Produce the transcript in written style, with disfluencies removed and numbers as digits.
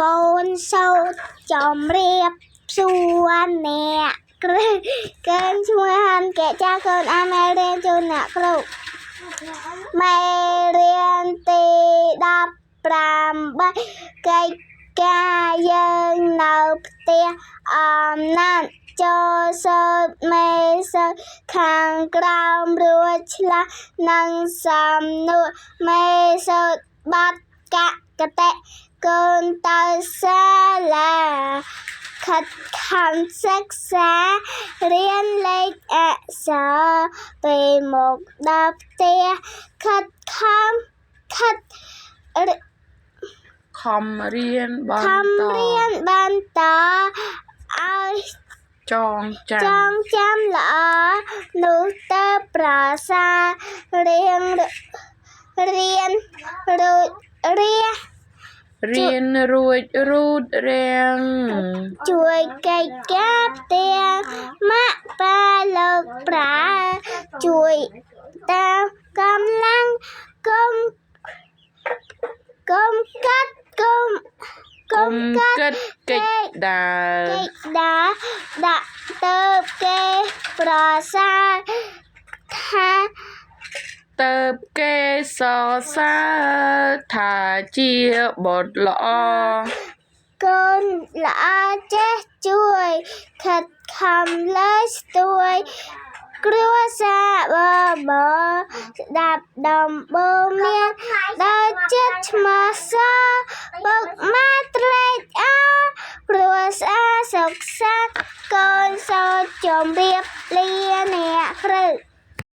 កូនសូត្រចំរៀបសួរអ្នកគ្រូកូនឈ្មោះហានកែចាកូនអានមេរៀនជូនអ្នកគ្រូមេរៀនទី18កិច្ចការយើងនៅផ្ទះអំណាចចូលសូត្រមេសូត្រខាងក្រោមរួចឆ្លាស់និងសំនួរមេសូត្របាត់កកតិកូនទៅសាលាខិតខំសិក្សារៀនលេខអក្សរពេលមកដល់ផ្ទះខិតខំខិត ខំរៀនប ខំ ន្ត រៀនបន្តឲ្យ ចងចាំ ចងចាំល្អនោះទៅប្រសើររៀនរៀនរួចរៀ រៀនរួចរូតរាំង ជួយកិច្ចការផ្ទះម៉ាក់ប៉ាលោកប្រាជួយតាមកម្លាំងកុំកុំកាត់កុំកុំ កុំ កាត់ គិតកិច្ចដើរ កិច្ចដាដាក់ទៅគេប្រសើរថា ទៅគេសរសើរថាជាបុត្រល្អ កូនល្អចេះជួយខិតខំលើស្ទួយគ្រួសារបបរស្ដាប់ដំបូន្មានដល់ចិត្តឈ្មោះសបុកមកត្រេកអរគ្រួសារសុខសាន្តកូនសូត្រជម្រាបលាអ្នកគ្រូ។